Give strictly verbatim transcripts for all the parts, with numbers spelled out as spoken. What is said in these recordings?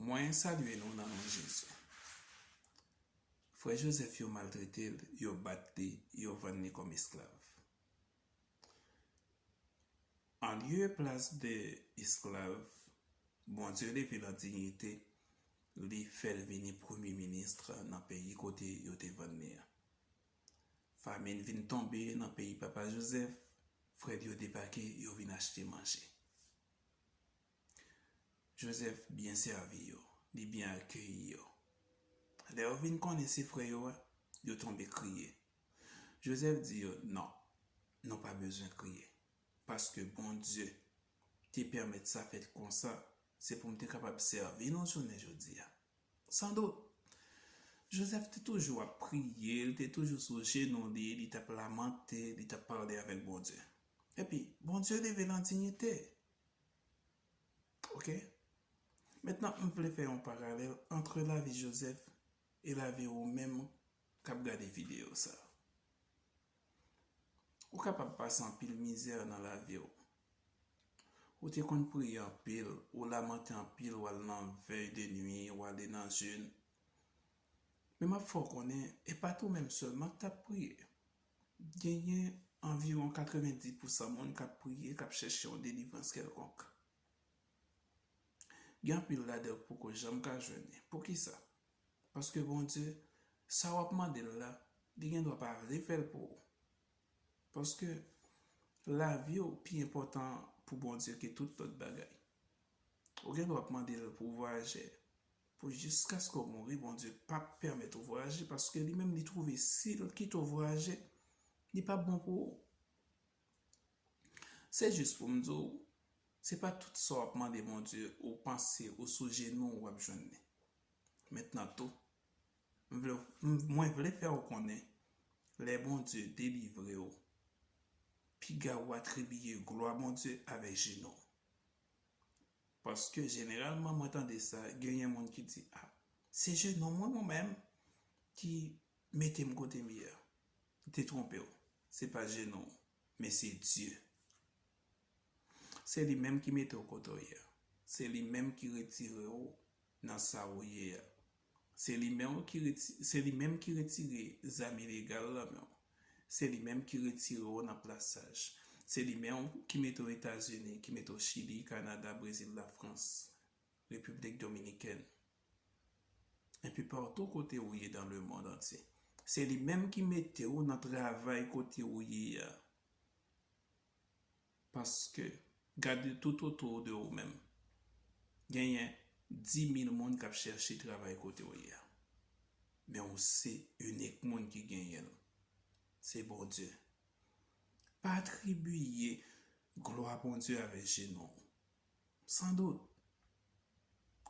Mwen salye nou nan non Jezi. Frè Jozèf yo maltrete l, yo bat li, yo vann li kòm esklav. An lye plas de esklav, Bondye leve l an diyite, li fè l vini premye minis nan peyi kote yo te vann li a. Famin vin tonbe nan peyi papa Jozèf, frè l yo debake, yo vin achte manje. Jozèf byen sèvi yo, li byen akeyi yo. Lè yo vin konnen se frè yo a, yo tonbe kriye. Jozèf di yo, "Non, nou pa bezwen kriye, paske Bondye te pèmèt sa fèt konsa, se pou m te kapab sèvi nou jounen jodi a." Sandout, Jozèf te toujou ap priye, li te toujou sou jenou li, li t ap lamante, li t ap pale avèk Bondye. Epi, Bondye leve l an diyite. Oke? Mentnan, m vle fè yon paralèl ant lavi Jozèf e lavi ou menm k ap gade videyo sa a. Ou kapab pase anpil mizè nan lavi w. Ou te konn priye anpil, ou lamante anpil, w al nan vèy de nwi, w ale nan jèn. Men m ap fè w konnen, e pa t ou menm sèlman k t ap priye. Genyen anviwon katrevenndis pousan moun k ap priye, k ap chèche yon delivrans kèlkonk. Gen anpil ladan w poko janm ka jwenn li. Poukisa? Paske Bondye, sa w ap mande l la, li gen dwa pa vle fè l pou ou. Paske lavi w pi enpòtan pou Bondye ke tout lòt bagay. Ou gen dwa ap mande l pou w vwayaje. Pou jiskaske w mouri, Bondye p ap pèmèt ou vwayaje, paske li menm li twouve si l kite w vwayaje, li p ap bon pou ou. Se jis pou m di w, se pa tout sa w ap mande Bondye, ou panse ou sou jenou w ap jwenn li. Mentnan tou, m vle, m, mwen vle fè w konnen, lè Bondye delivre w, piga ou atribiye glwa Bondye avèk jenou w. Paske jeneralman mwen tande sa, genyen moun ki di, "A, se jenou mwen, mwen menm ki mete m kote m ye a." Ou te twonpe w. Se pa jenou w, men se Dye. Se li menm ki mete w kote w ye a. Se li menm ki retire w nan sa ou ye a. Se li menm ki reti-, se li menm ki retire zam ilegal nan men w. Se li menm ki retire w nan plasaj. Se li menm ki mete w Etazini, ki mete w Chili, Kanada, Brezil, Lafrans, Repiblik Dominikèn. Epi patou kote ou ye dans le monde entier. Se li menm ki mete w nan travay kote ou ye a. Paske, gade tout otou de ou menm. Genyen dis mil moun k ap chèche travay kote ou ye a. Men ou se inik moun ki genyen l. Se Bondye. Pa atribiye glwa Bondye avèk jenou w. Sandout,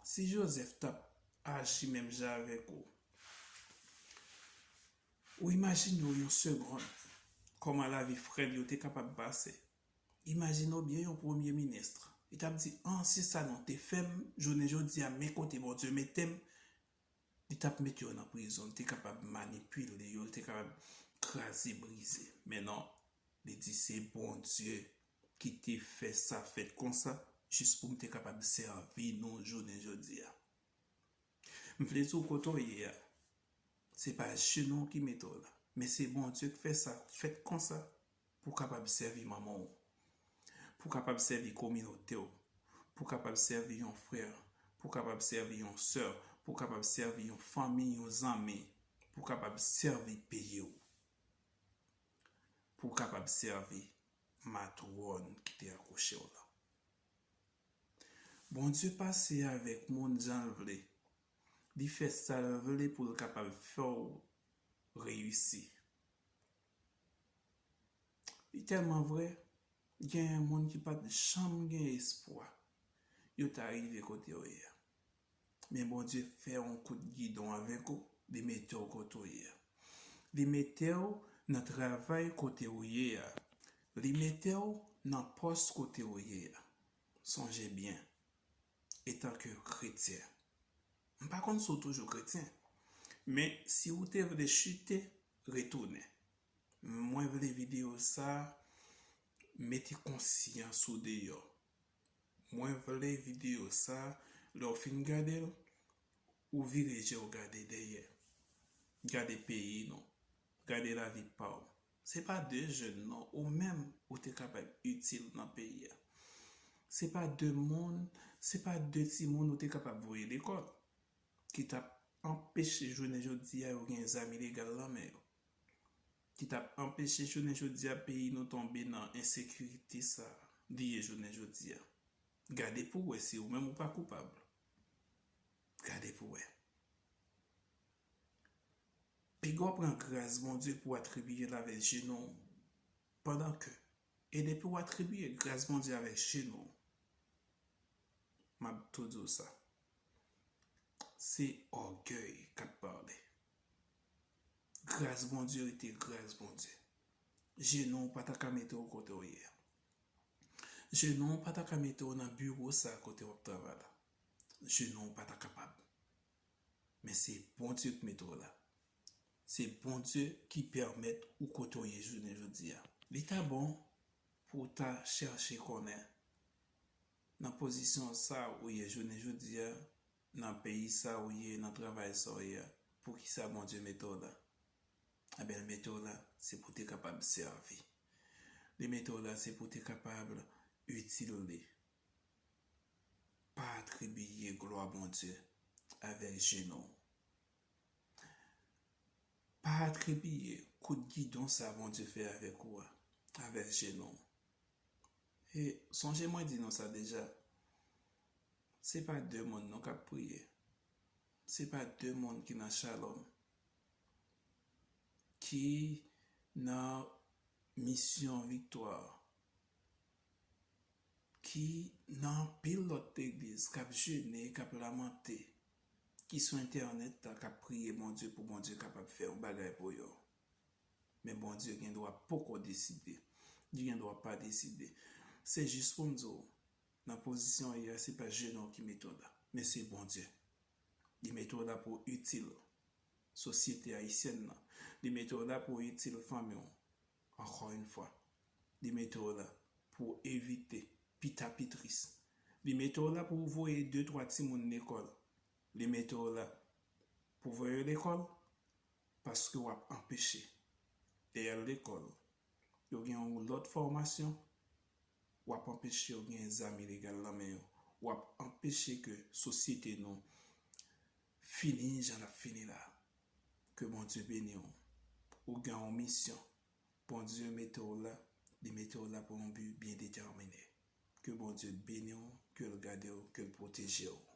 si Jozèf t ap aji menm jan avèk ou, ou imajine w yon segonn kòman lavi frè l yo te kapab pase. Imajine w byen yon premye minis. Li t ap di, "An, si sa nou te fè m, jounen jodi a, men kote Bondye mete m." Li t ap mete yo nan prizon, li te kapab manipile yo, li te kapab kraze, brize. Men non, li di, "Se Bondye ki te fè sa fèt konsa, jis pou m te kapab sèvi nou jounen jodi a." M vle di w kote w ye a, se pa jenou w ki mete w la, men se Bondye ki fè sa fèt konsa pou w kapab sèvi manman w, pou w kapab sèvi kominote w, pou w kapab sèvi yon frè, pou w kapab sèvi yon sè, pou w kapab sèvi yon fanmi, yon zanmi, pou w kapab sèvi peyi w, pou w kapab sèvi matwòn ki te akouche w la. Bondye pase avèk moun jan l vle. Li fè sa l vle pou l kapab fè w reyisi. Li tèlman vre, genyen moun ki pa t janm gen espwa yo ta rive kote yo ye a. Men Bondye fè yon kout gidon avèk ou, li mete w kote w ye a. Li mete w nan travay kote w ye a. Li mete w nan pòs kote w ye a. Sonje byen, etanke kretyen, m pa konn si w toujou kretyen, men si w te vle chite, retounen. Mwen vle videyo sa mete konsyans ou deyò. Mwen vle videyo sa Lè w fin gade l, ou vire je w gade dèyè. Gade peyi nou. Gade lavi pa w. Se pa de jèn non, ou menm ou te kapab itil nan peyi a. Se pa de moun, se pa de timoun ou te kapab voye lekòl ki t ap anpeche jounen jodi a yo gen zam ilegal nan men yo. Ki t ap anpeche jounen jodi a peyi nou tonbe nan ensekirite sa li ye jounen jodi a. Gade pou w wè si ou menm ou pa koupab. Gade pou w wè. Piga w pran gras Bondye pou w atribiye l avèk jenou w. Pandan ke, e depi w atribiye gras Bondye avèk jenou w, m ap tou di w sa. Se ògèy k ap pale. Gras Bondye rete gras Bondye. Jenou w pa ta ka mete w kote w ye a. Jenou w pa ta ka mete w nan biwo sa a kote w ap travay la. Jenou w pa ta kapab. Men se Bondye k mete w la. Se Bondye ki pèmèt ou kote w ye jounen jodi a. Li ta bon pou w ta chèche konnen nan pozisyon sa ou ye jounen jodi a, nan peyi sa ou ye, nan travay sa ou ye a, poukisa Bondye mete w la? Ebyen, l mete w la, se pou w te kapab sèvi. Li mete w la, se pou w te kapab itil li. Pa atribiye glwa Bondye avèk jenou w. Pa atribiye kout gidon sa Bondye fè avèk ou a, avèk jenou w. E sonje mwen di nou sa deja, se pa de moun non k ap priye. Se pa de moun ki nan Shalom, ki nan Misyon Viktwa, ki nan anpil lòt legliz k ap jene, k ap lamante, ki sou entènèt la, k ap priye Bondye pou Bondye kapab fè yon bagay pou yo. Men Bondye gen dwa poko deside. Li gen dwa pa deside. Se jis pou m di w, nan pozisyon w ye a, se pa jenou w ki mete w la, men se Bondye. Li mete w la pou w itil sosyete ayisyèn nan. Li mete w la pou w itil fanmi w. Ankò yon fwa, li mete w la pou w evite pita pi tris. Li mete w la pou w voye de twa timoun lekòl. Li mete w la pou w voye yo lekòl paske w ap anpeche lè y al lekòl yo gen yon lòt fòmasyon, w ap anpeche yo gen zam ilegal nan men yo, w ap anpeche ke sosyete nou fini jan l ap fini la. Ke Bondye beni w. Ou gen yon misyon. Bondye mete w la, li mete w la pou yon bi byen detèmine. Ke Bondye beni w, ke l gade w, ke l pwoteje w.